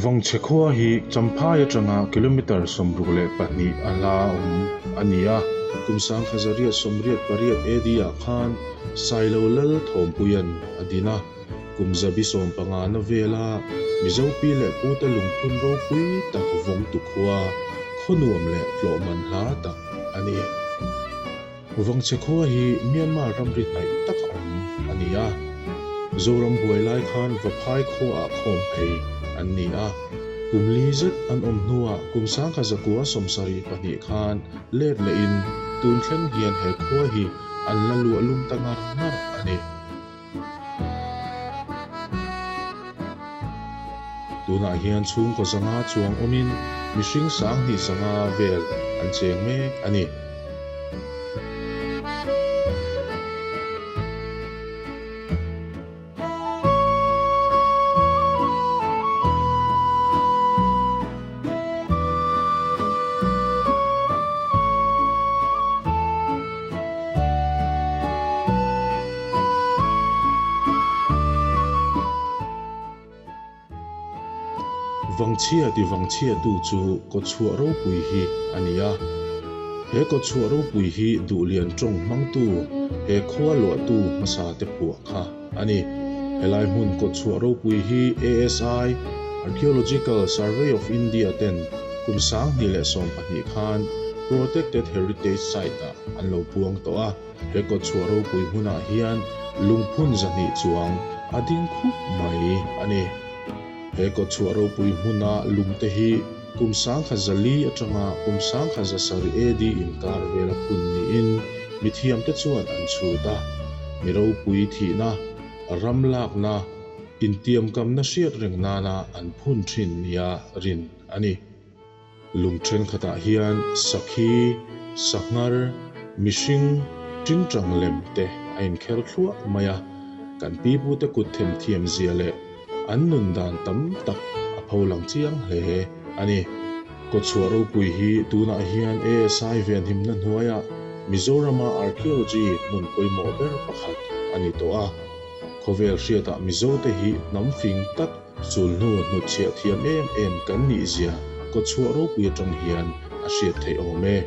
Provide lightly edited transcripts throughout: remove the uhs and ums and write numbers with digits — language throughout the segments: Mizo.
Vangchhe khua hi Champhai atanga kilometre 62 a hla awm a ni a. Kum 1888 AD ah khan Sailo Lal Thawmpuia'n a din a, kum zabi sawmpanga na vela Mizo pi leh pute lungphun ropui tak vawngtu khua, khaw nuam leh tlawh man hla tak a ni. Vangchhe khua hi Myanmar ramri hnaih taka awm a ni a. Zoram buai lai khan Vaphai khuaah khawm phei an ni a. Kum li zet an awm hnuah kum 1972 khan let lehin tun thleng hian he khua hi an la luah lum ta ngar ngar a ni. Tunah hian chhungkaw zanga chuang awmin mihring 2500 vel an cheng mek a ni. Vangchhia ti vangchhiatu chu kawtchhuah ropui hi a ni a. He kawtchhuah ropui hi Duhlian tawng hmangtu he khua luahtu hmasa te phuah kha a ni. Helai hmun kawtchhuah ropui hi ASI, Archaeological Survey of India, ten kum 2012 khan Protected Heritage Site-ah an lo puang tawh a. He kawtchhuah ropui hmunah hian lungphun 200 chuang a ding khup mai a ni. He kawtchhuah ropui hmuna lungte hi kum 1400 atanga kum 1700 AD inkar vela phun niin mithiamte chuan an chhut a. Mi ropui thihna, ram lakna, intiamkamna hriat reng nana an phun thin nia rin a ni. Lung thenkhatah hian sakhi, sanghar, mihring, tingtang lem te a inkher thluah mai a, kan pipute kut themthiam zia leh an nun dan tam tak a pholang chiang hle a ni. Kawtchhuah ropui hi tunah hian ASI venhimna hnuaiah Mizorama archaeology hmun pawimawh ber pakhat a ni tawh a. Khawvel hriatah Mizote hi hnam fing tak Sulhnu hnutchhiah thiam em em kan nih zia kawtchhuah ropui atang hian a hriat theih awm e.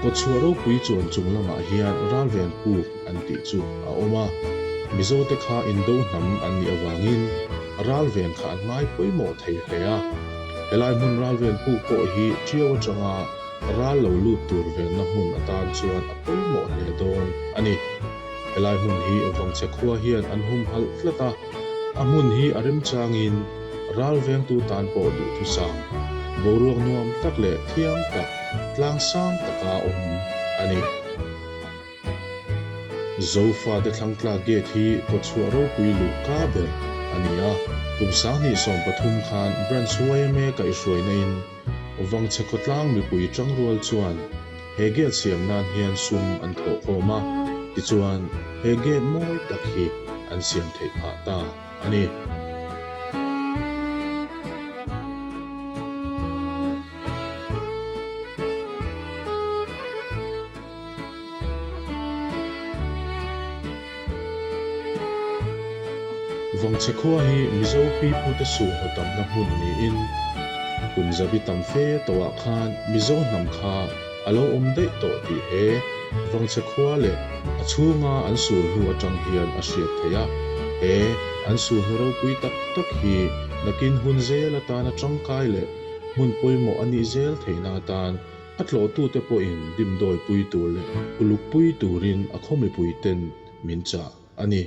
Kawtchhuah ropui chuan chung lamah hian ralven puk an tih chu a awm a, Mizote kha Indo hnam an nih avangin ralven kha an ngai pawimawh thei hle a. Helai hmun ralven puk pawh hi Ṭiau atanga ral lo lut tur venna hmun atan chuan a pawimawh hle dawn a ni. Helai hmun hi Vangchhe khua hian an humhalh tlat a, a hmun hi a remchangin ral vengtu tan pawh duhthusam, boruak nuam tak leh thiang tak, tlang sang taka awm a ni. Zofate thlangtla gate hi kawtchhuah ropui luh ka ber a ni a, kum 2013 khan Branch yma kaihhruaina in Vangchhe khawtlang mipui tangrual chuan he gate siam nan hian sum an thawh khawm a, tichuan he gate mawi tak hi an siam theih phah ta a ni. Vangchhe khua hi Mizo pipute suhnu tamna hmun niin kum zabi tam fe tawhah khan Mizo hnam kha a lo awm daih tawh tih he Vangchhe khua leh a chhunga an sulhnu atang hian a hriat theih a. He an sulhnu ropui tak tak hi nakin hun zel atana tangkai leh hmun pawimawh a nih zel theihna atan A tlawhtute pawhin dimdawi pui tur leh uluk pui turin a khaw mipuiten min chah a ni.